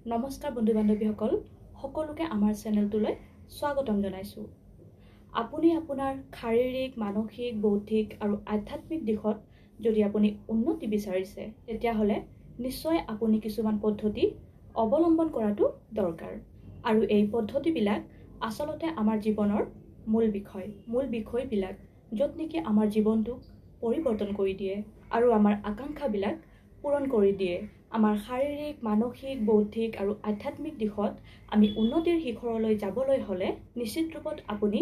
নমস্কাৰ বন্ধু বান্ধৱীসকল, সকলোকে আমাৰ চেনেলটোলৈ স্বাগতম জনাইছোঁ। আপুনি আপোনাৰ শাৰীৰিক, মানসিক, বৌদ্ধিক আৰু আধ্যাত্মিক দিশত যদি আপুনি উন্নতি বিচাৰিছে, তেতিয়াহ'লে নিশ্চয় আপুনি কিছুমান পদ্ধতি অৱলম্বন কৰাটো দৰকাৰ। আৰু এই পদ্ধতিবিলাক আচলতে আমাৰ জীৱনৰ মূল বিষয়, মূল বিষয়বিলাক য'ত নেকি আমাৰ জীৱনটোক পৰিৱৰ্তন কৰি দিয়ে আৰু আমাৰ আকাংক্ষাবিলাক পূৰণ কৰি দিয়ে। আমাৰ শাৰীৰিক, মানসিক, বৌদ্ধিক আৰু আধ্যাত্মিক দিশত আমি উন্নতিৰ শিখৰলৈ যাবলৈ হ'লে নিশ্চিত ৰূপত আপুনি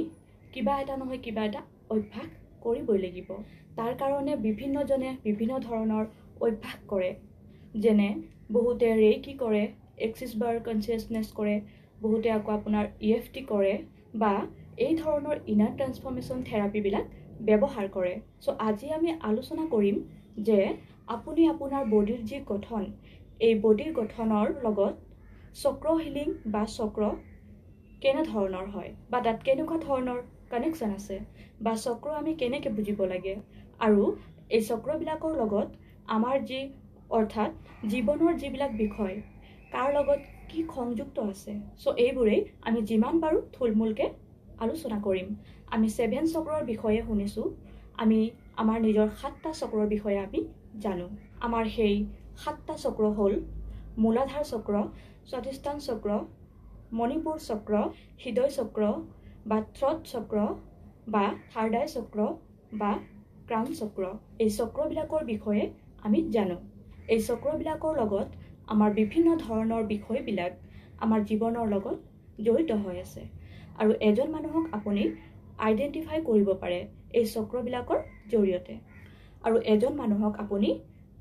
কিবা এটা নহয় কিবা এটা অভ্যাস কৰিবই লাগিব। তাৰ কাৰণে বিভিন্নজনে বিভিন্ন ধৰণৰ অভ্যাস কৰে, যেনে বহুতে ৰেইকি কৰে, এক্সিছ বাৰ কনচিয়াছনেছ কৰে, বহুতে আকৌ আপোনাৰ ইএফটি কৰে বা এই ধৰণৰ ইনাৰ ট্ৰেন্সফৰ্মেশ্যন থেৰাপিবিলাক ব্যৱহাৰ কৰে। চ' আজি আমি আলোচনা কৰিম যে আপুনি আপোনাৰ বডিৰ যি গঠন, এই বডিৰ গঠনৰ লগত চক্ৰ হিলিং বা চক্ৰ কেনেধৰণৰ হয় বা তাত কেনেকুৱা ধৰণৰ কানেকশ্যন আছে বা চক্ৰ আমি কেনেকৈ বুজিব লাগে আৰু এই চক্ৰবিলাকৰ লগত আমাৰ যি অৰ্থাৎ জীৱনৰ যিবিলাক বিষয় তাৰ লগত কি সংযুক্ত আছে। চ' এইবোৰেই আমি যিমান পাৰোঁ থুলমূলকৈ আলোচনা কৰিম। আমি 7 চক্ৰৰ বিষয়ে শুনিছোঁ, আমি আমাৰ নিজৰ 7টা চক্ৰৰ বিষয়ে আমি জানো। আমাৰ সেই 7টা চক্ৰ হ'ল মূলাধাৰ চক্ৰ, স্বাধিষ্ঠান চক্ৰ, মণিপুৰ চক্ৰ, হৃদয় চক্ৰ বা থ্ৰট চক্ৰ বা থাৰ্ড আই চক্ৰ বা ক্ৰাউন চক্ৰ। এই চক্ৰবিলাকৰ বিষয়ে আমি জানো। এই চক্ৰবিলাকৰ লগত আমাৰ বিভিন্ন ধৰণৰ বিষয়বিলাক আমাৰ জীৱনৰ লগত জড়িত হৈ আছে আৰু এজন মানুহক আপুনি আইডেণ্টিফাই কৰিব পাৰে এই চক্ৰবিলাকৰ জৰিয়তে আৰু এজন মানুহক আপুনি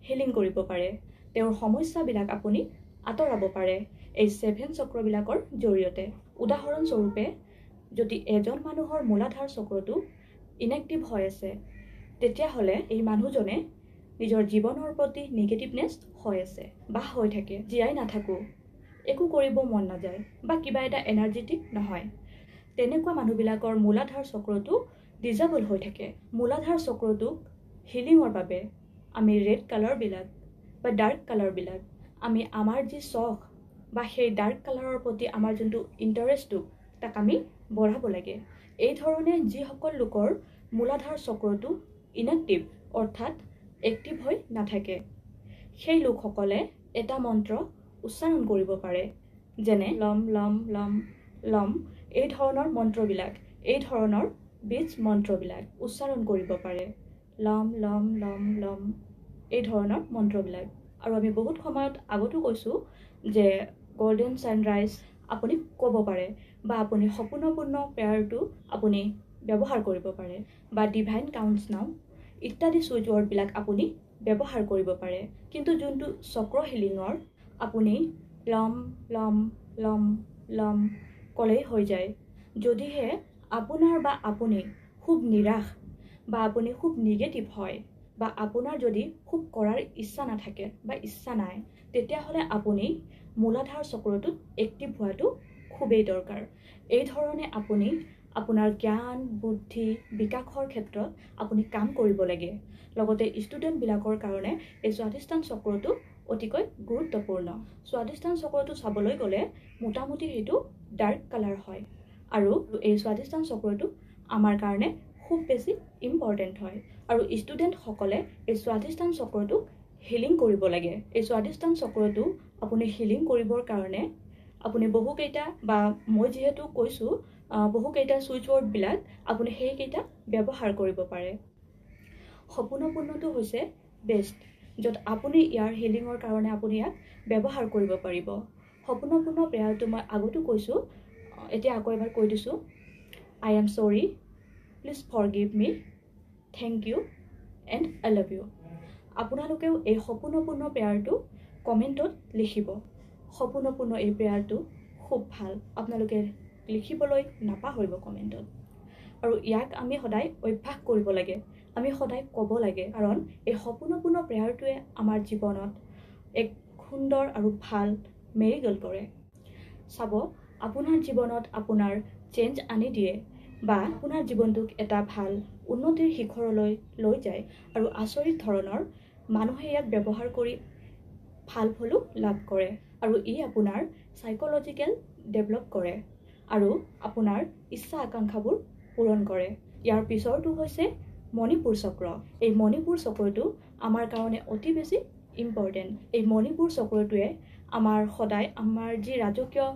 হিলিং কৰিব পাৰে, তেওঁৰ সমস্যাবিলাক আপুনি আঁতৰাব পাৰে এই 7 চক্ৰবিলাকৰ জৰিয়তে। উদাহৰণস্বৰূপে, যদি এজন মানুহৰ মূলাধাৰ চক্ৰটো ইনএক্টিভ হৈ আছে, তেতিয়াহ'লে এই মানুহজনে নিজৰ জীৱনৰ প্ৰতি নিগেটিভনেছ হৈ আছে বা হৈ থাকে, জীয়াই নাথাকোঁ, একো কৰিব মন নাযায় বা কিবা এটা এনাৰ্জেটিক নহয়, তেনেকুৱা মানুহবিলাকৰ মূলাধাৰ চক্ৰটো ডিজেবল হৈ থাকে। মূলাধাৰ চক্ৰটোক হিলিঙৰ বাবে আমি ৰেড কালাৰবিলাক বা ডাৰ্ক কালাৰবিলাক, আমি আমাৰ যি চখ বা সেই ডাৰ্ক কালাৰৰ প্ৰতি আমাৰ যোনটো ইণ্টাৰেষ্টটো, তাক আমি বঢ়াব লাগে। এই ধৰণে যিসকল লোকৰ মূলাধাৰ চক্ৰটো ইনএক্টিভ অৰ্থাৎ এক্টিভ হৈ নাথাকে, সেই লোকসকলে এটা মন্ত্ৰ উচ্চাৰণ কৰিব পাৰে, যেনে লম লম লম লম, এই ধৰণৰ মন্ত্ৰবিলাক, এই ধৰণৰ বীজ মন্ত্ৰবিলাক উচ্চাৰণ কৰিব পাৰে, লম লম লম লম, এই ধৰণৰ মন্ত্ৰবিলাক। আৰু আমি বহুত সময়ত আগতো কৈছোঁ যে গল্ডেন ছানৰাইজ আপুনি ক'ব পাৰে বা আপুনি সপোনপূৰ্ণ প্ৰেয়াৰটো আপুনি ব্যৱহাৰ কৰিব পাৰে বা ডিভাইন কাউণ্টছ নাও ইত্যাদি চুইচ ৱৰ্ডবিলাক আপুনি ব্যৱহাৰ কৰিব পাৰে। কিন্তু যোনটো চক্ৰ হিলিঙৰ আপুনি লম লম লম লম ক'লেই হৈ যায়। যদিহে আপোনাৰ বা আপুনি খুব নিৰাশ বা আপুনি খুব নিগেটিভ হয় বা আপোনাৰ যদি খুব কৰাৰ ইচ্ছা নাথাকে বা ইচ্ছা নাই, তেতিয়াহ'লে আপুনি মূলাধাৰ চক্ৰটোত এক্টিভ হোৱাটো খুবেই দৰকাৰ। এই ধৰণে আপুনি আপোনাৰ জ্ঞান বুদ্ধি বিকাশৰ ক্ষেত্ৰত আপুনি কাম কৰিব লাগে। লগতে ষ্টুডেণ্টবিলাকৰ কাৰণে এই স্বাধিষ্ঠান চক্ৰটো অতিকৈ গুৰুত্বপূৰ্ণ। স্বাধিষ্ঠান চক্ৰটো চাবলৈ গ'লে মোটামুটি সেইটো ডাৰ্ক কালাৰ হয় আৰু এই স্বাধিষ্ঠান চক্ৰটো আমাৰ কাৰণে খুব বেছি ইম্পৰ্টেণ্ট হয় আৰু ষ্টুডেণ্টসকলে এই স্বাধিষ্ঠান চক্ৰটোক হিলিং কৰিব লাগে। এই স্বাধিষ্ঠান চক্ৰটো আপুনি হিলিং কৰিবৰ কাৰণে আপুনি বহুকেইটা বা মই যিহেতু কৈছোঁ বহুকেইটা চুইচ ৱৰ্ডবিলাক আপুনি সেইকেইটা ব্যৱহাৰ কৰিব পাৰে। সপোনপূৰ্ণটো হৈছে বেষ্ট, য'ত আপুনি ইয়াৰ হিলিঙৰ কাৰণে আপুনি ইয়াক ব্যৱহাৰ কৰিব পাৰিব। সপোনপূৰ্ণ প্ৰেয়াৰটো মই আগতো কৈছোঁ, এতিয়া আকৌ এবাৰ কৈ দিছোঁ। I am sorry, please forgive me, thank you and I love you. আপোনালোকেও এই সপোনপূৰ্ণ প্ৰেয়াৰটো কমেণ্টত লিখিব। সপোনপূৰ্ণ এই প্ৰেয়াৰটো খুব ভাল, আপোনালোকে লিখিবলৈ নাপাহৰিব কমেণ্টত। আৰু ইয়াক আমি সদায় অভ্যাস কৰিব লাগে, আমি সদায় ক'ব লাগে, কাৰণ এই সপোনপূৰ্ণ প্ৰেয়াৰটোৱে আমাৰ জীৱনত এক সুন্দৰ আৰু ভাল মেৰিগল কৰে। চাব, আপোনাৰ জীৱনত আপোনাৰ চেঞ্জ আনি দিয়ে বা আপোনাৰ জীৱনটোক এটা ভাল উন্নতিৰ শিখৰলৈ লৈ যায়। আৰু আচৰিত ধৰণৰ মানুহে ইয়াক ব্যৱহাৰ কৰি ভাল ফলো লাভ কৰে আৰু ই আপোনাৰ চাইক'লজিকেল ডেভেলপ কৰে আৰু আপোনাৰ ইচ্ছা আকাংক্ষাবোৰ পূৰণ কৰে। ইয়াৰ পিছৰটো হৈছে মণিপুৰ চক্ৰ। এই মণিপুৰ চক্ৰটো আমাৰ কাৰণে অতি বেছি ইম্পৰ্টেণ্ট। এই মণিপুৰ চক্ৰটোৱে আমাৰ সদায় আমাৰ যি ৰাজকীয়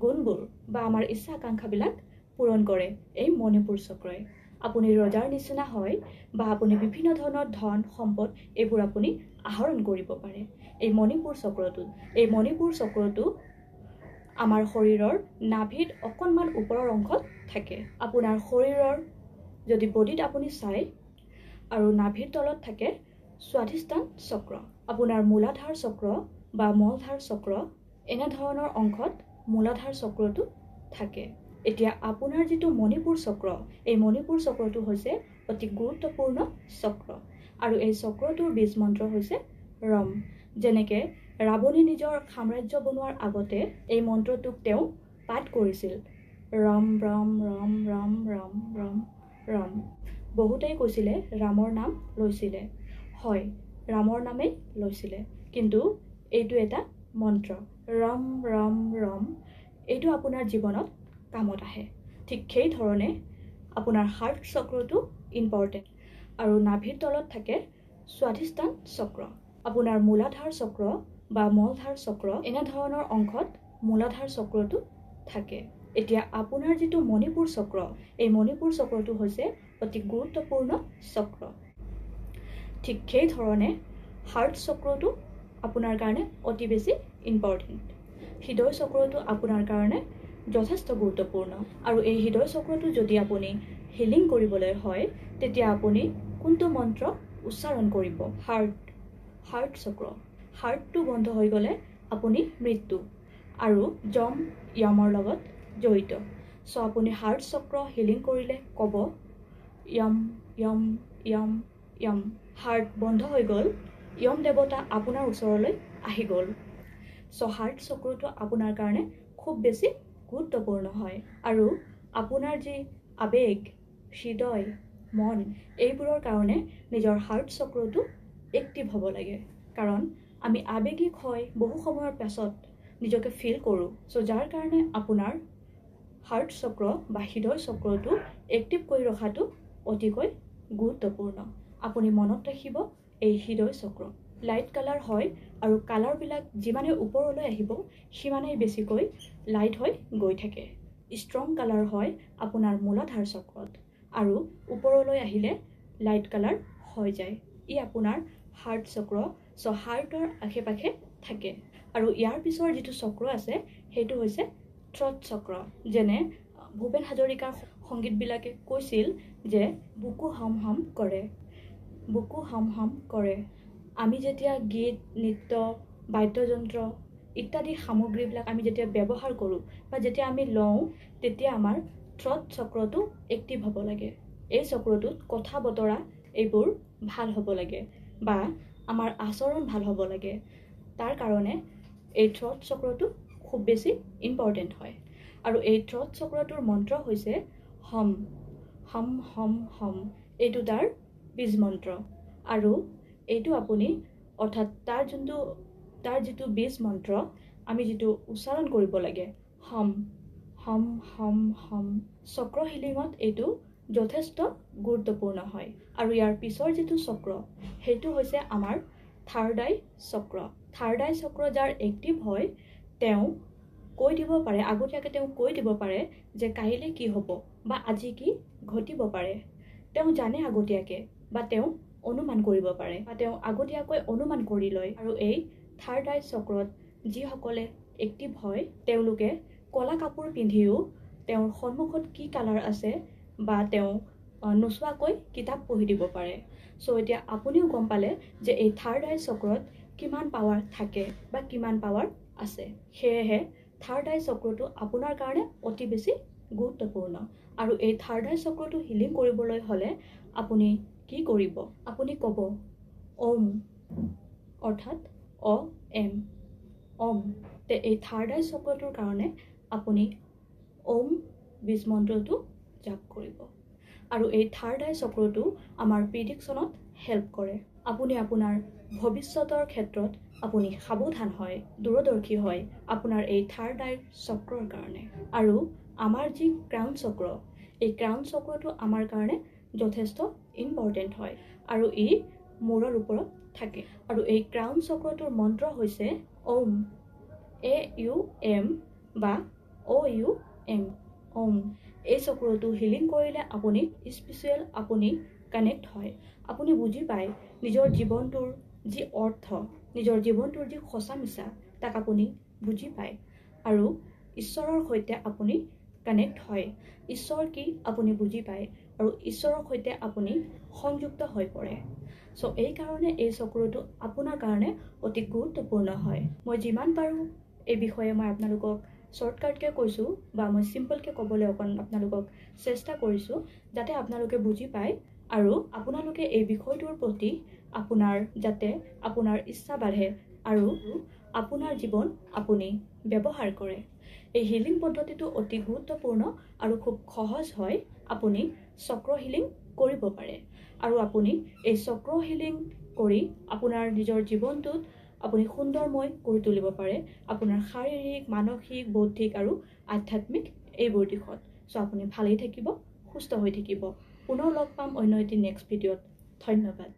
গুণবোৰ বা আমাৰ ইচ্ছা আকাংক্ষাবিলাক পূৰণ কৰে। এই মণিপুৰ চক্ৰই আপুনি ৰজাৰ নিচিনা হয় বা আপুনি বিভিন্ন ধৰণৰ ধন সম্পদ এইবোৰ আপুনি আহৰণ কৰিব পাৰে এই মণিপুৰ চক্ৰটোত। এই মণিপুৰ চক্ৰটো আমাৰ শৰীৰৰ নাভিত অকণমান ওপৰৰ অংশত থাকে। আপোনাৰ শৰীৰৰ যদি বডিত আপুনি চায় আৰু নাভিৰ তলত থাকে স্বাধিষ্ঠান চক্ৰ। আপোনাৰ মূলাধাৰ চক্ৰ বা মলধাৰ চক্ৰ এনেধৰণৰ অংশত মূলাধাৰ চক্ৰটো থাকে। এতিয়া আপোনাৰ যিটো মণিপুৰ চক্ৰ, এই মণিপুৰ চক্ৰটো হৈছে অতি গুৰুত্বপূৰ্ণ চক্ৰ আৰু এই চক্ৰটোৰ বীজ মন্ত্ৰ হৈছে ৰম। যেনেকৈ ৰাৱণে নিজৰ সাম্ৰাজ্য বনোৱাৰ আগতে এই মন্ত্ৰটোক তেওঁ পাঠ কৰিছিল, ৰম ৰম ৰম ৰম ৰম ৰম ৰম। বহুতেই কৈছিলে ৰামৰ নাম লৈছিলে, হয় ৰামৰ নামেই লৈছিলে, কিন্তু এইটো এটা মন্ত্ৰ ৰম ৰম ৰম, এইটো আপোনাৰ জীৱনত কামত আহে। ঠিক সেই ধৰণে আপোনাৰ হাৰ্ট চক্ৰটো ইম্পৰ্টেণ্ট আৰু নাভিৰ তলত থাকে স্বাধিষ্ঠান চক্ৰ। আপোনাৰ মূলাধাৰ চক্ৰ বা মলধাৰ চক্ৰ এনেধৰণৰ অংশত মূলাধাৰ চক্ৰটো থাকে। এতিয়া আপোনাৰ যিটো মণিপুৰ চক্ৰ, এই মণিপুৰ চক্ৰটো হৈছে অতি গুৰুত্বপূৰ্ণ চক্ৰ। ঠিক সেই ধৰণে হাৰ্ট চক্ৰটো আপোনাৰ কাৰণে অতি বেছি ইম্পৰ্টেণ্ট। হৃদয় চক্ৰটো আপোনাৰ কাৰণে যথেষ্ট গুৰুত্বপূৰ্ণ আৰু এই হৃদয় চক্ৰটো যদি আপুনি হিলিং কৰিবলৈ হয় তেতিয়া আপুনি কোনটো মন্ত্ৰ উচ্চাৰণ কৰিব? হাৰ্ট চক্ৰ। হাৰ্টটো বন্ধ হৈ গ'লে আপুনি মৃত্যু আৰু যম য়মৰ লগত জড়িত। চ' আপুনি হাৰ্ট চক্ৰ হিলিং কৰিলে ক'ব য়ম য়ম য়ম য়ম। হাৰ্ট বন্ধ হৈ গ'ল, য়ম দেৱতা আপোনাৰ ওচৰলৈ আহি গ'ল। চ' হাৰ্ট চক্ৰটো আপোনাৰ কাৰণে খুব বেছি গুৰুত্বপূৰ্ণ হয় আৰু আপোনাৰ যি আৱেগ, হৃদয়, মন এইবোৰৰ কাৰণে নিজৰ হাৰ্ট চক্ৰটো এক্টিভ হ'ব লাগে। কাৰণ আমি আৱেগিক হৈ বহু সময়ৰ পাছত নিজকে ফিল কৰোঁ। চ' যাৰ কাৰণে আপোনাৰ হাৰ্ট চক্ৰ বা হৃদয় চক্ৰটো এক্টিভ কৰি ৰখাটো অতিকৈ গুৰুত্বপূৰ্ণ। আপুনি মনত ৰাখিব এই হৃদয় চক্ৰ লাইট কালাৰ হয় আৰু কালাৰবিলাক যিমানে ওপৰলৈ আহিব সিমানেই বেছিকৈ লাইট হৈ গৈ থাকে। ষ্ট্ৰং কালাৰ হয় আপোনাৰ মূলাধাৰ চক্ৰত আৰু ওপৰলৈ আহিলে লাইট কালাৰ হৈ যায়। ই আপোনাৰ হাৰ্ট চক্ৰ, চ' হাৰ্টৰ আশে পাশে থাকে। আৰু ইয়াৰ পিছৰ যিটো চক্ৰ আছে সেইটো হৈছে থ্ৰট চক্ৰ। যেনে ভূপেন হাজৰিকাৰ সংগীতবিলাকে কৈছিল যে বুকু হম হম কৰে, বুকু হম হম কৰে। আমি যেতিয়া গীত, নৃত্য, বাদ্যযন্ত্ৰ ইত্যাদি সামগ্ৰীবিলাক আমি যেতিয়া ব্যৱহাৰ কৰোঁ বা যেতিয়া আমি লওঁ তেতিয়া আমাৰ থ্ৰট চক্ৰটো এক্টিভ হ'ব লাগে। এই চক্ৰটোত কথা বতৰা এইবোৰ ভাল হ'ব লাগে বা আমাৰ আচৰণ ভাল হ'ব লাগে। তাৰ কাৰণে এই থ্ৰট চক্ৰটো খুব বেছি ইম্পৰ্টেণ্ট হয়। আৰু এই থ্ৰট চক্ৰটোৰ মন্ত্ৰ হৈছে হম হম হম হম। এইটো তাৰ বীজ মন্ত্ৰ আৰু এইটো আপুনি অৰ্থাৎ তাৰ যিটো বীজ মন্ত্ৰ আমি যিটো উচ্চাৰণ কৰিব লাগে হম হম হম হম, চক্ৰ হিলিঙত এইটো যথেষ্ট গুৰুত্বপূৰ্ণ হয়। আৰু ইয়াৰ পিছৰ যিটো চক্ৰ সেইটো হৈছে আমাৰ থাৰ্ড আই চক্ৰ। থাৰ্ড আই চক্ৰ যাৰ এক্টিভ হয় তেওঁ কৈ দিব পাৰে, আগতীয়াকৈ তেওঁ কৈ দিব পাৰে যে কাইলৈ কি হ'ব বা আজি কি ঘটিব পাৰে। তেওঁ জানে আগতীয়াকৈ বা তেওঁ অনুমান কৰিব পাৰে বা তেওঁ আগতীয়াকৈ অনুমান কৰি লয়। আৰু এই থাৰ্ড আই চক্ৰত যিসকলে এক্টিভ হয় তেওঁলোকে ক'লা কাপোৰ পিন্ধিও তেওঁৰ সন্মুখত কি কালাৰ আছে বা তেওঁ নোচোৱাকৈ কিতাপ পঢ়ি দিব পাৰে। চ' এতিয়া আপুনিও গম পালে যে এই থাৰ্ড আই চক্ৰত কিমান পাৱাৰ থাকে বা কিমান পাৱাৰ আছে। সেয়েহে থাৰ্ড আই চক্ৰটো আপোনাৰ কাৰণে অতি বেছি গুৰুত্বপূৰ্ণ। আৰু এই থাৰ্ড আই চক্ৰটো হিলিং কৰিবলৈ হ'লে আপুনি কি কৰিব? আপুনি ক'ব ওম, অৰ্থাৎ অ এম, ওম। তে এই থাৰ্ড আই চক্ৰটোৰ কাৰণে আপুনি ওম বীজ মন্ত্ৰটো জাপ কৰিব। আৰু এই থাৰ্ড আই চক্ৰটো আমাৰ প্ৰিডিকশ্যনত হেল্প কৰে। আপুনি আপোনাৰ ভৱিষ্যতৰ ক্ষেত্ৰত আপুনি সাৱধান হয়, দূৰদৰ্শী হয় আপোনাৰ এই থাৰ্ড আইৰ চক্ৰৰ কাৰণে। আৰু আমাৰ যি ক্ৰাউন চক্ৰ, এই ক্ৰাউন চক্ৰটো আমাৰ কাৰণে যথেষ্ট ইম্পৰ্টেণ্ট হয় আৰু ই মূৰৰ ওপৰত থাকে। আৰু এই ক্ৰাউন চক্ৰটোৰ মন্ত্ৰ হৈছে ওম, AUM বা OUM, ওম। এই চক্ৰটো হিলিং কৰিলে আপুনি স্পিৰিচুৱেল, আপুনি কানেক্ট হয়, আপুনি বুজি পায় নিজৰ জীৱনটোৰ যি অৰ্থ, নিজৰ জীৱনটোৰ যি সঁচা মিছা তাক আপুনি বুজি পায় আৰু ঈশ্বৰৰ সৈতে আপুনি কানেক্ট হয়। ঈশ্বৰ কি আপুনি বুজি পায় আৰু ঈশ্বৰৰ সৈতে আপুনি সংযুক্ত হৈ পৰে। চ' এইকাৰণে এই চক্ৰটো আপোনাৰ কাৰণে অতি গুৰুত্বপূৰ্ণ হয়। মই যিমান পাৰোঁ এই বিষয়ে মই আপোনালোকক শ্বৰ্টকাটকৈ কৈছোঁ বা মই চিম্পলকৈ ক'বলৈ অকণ আপোনালোকক চেষ্টা কৰিছোঁ, যাতে আপোনালোকে বুজি পায় আৰু আপোনালোকে এই বিষয়টোৰ প্ৰতি আপোনাৰ যাতে আপোনাৰ ইচ্ছা বাঢ়ে আৰু আপোনাৰ জীৱন আপুনি ব্যৱহাৰ কৰে। এই হিলিং পদ্ধতিটো অতি গুৰুত্বপূৰ্ণ আৰু খুব সহজ হয়। আপুনি চক্ৰ হিলিং কৰিব পাৰে আৰু আপুনি এই চক্ৰ হিলিং কৰি আপোনাৰ নিজৰ জীৱনটোত আপুনি সুন্দৰময় কৰি তুলিব পাৰে, আপোনাৰ শাৰীৰিক, মানসিক, বৌদ্ধিক আৰু আধ্যাত্মিক এইবোৰ দিশত। চ' আপুনি ভালেই থাকিব, সুস্থ হৈ থাকিব। পুনৰ লগ পাম অন্য এটি নেক্সট ভিডিঅ'ত। ধন্যবাদ।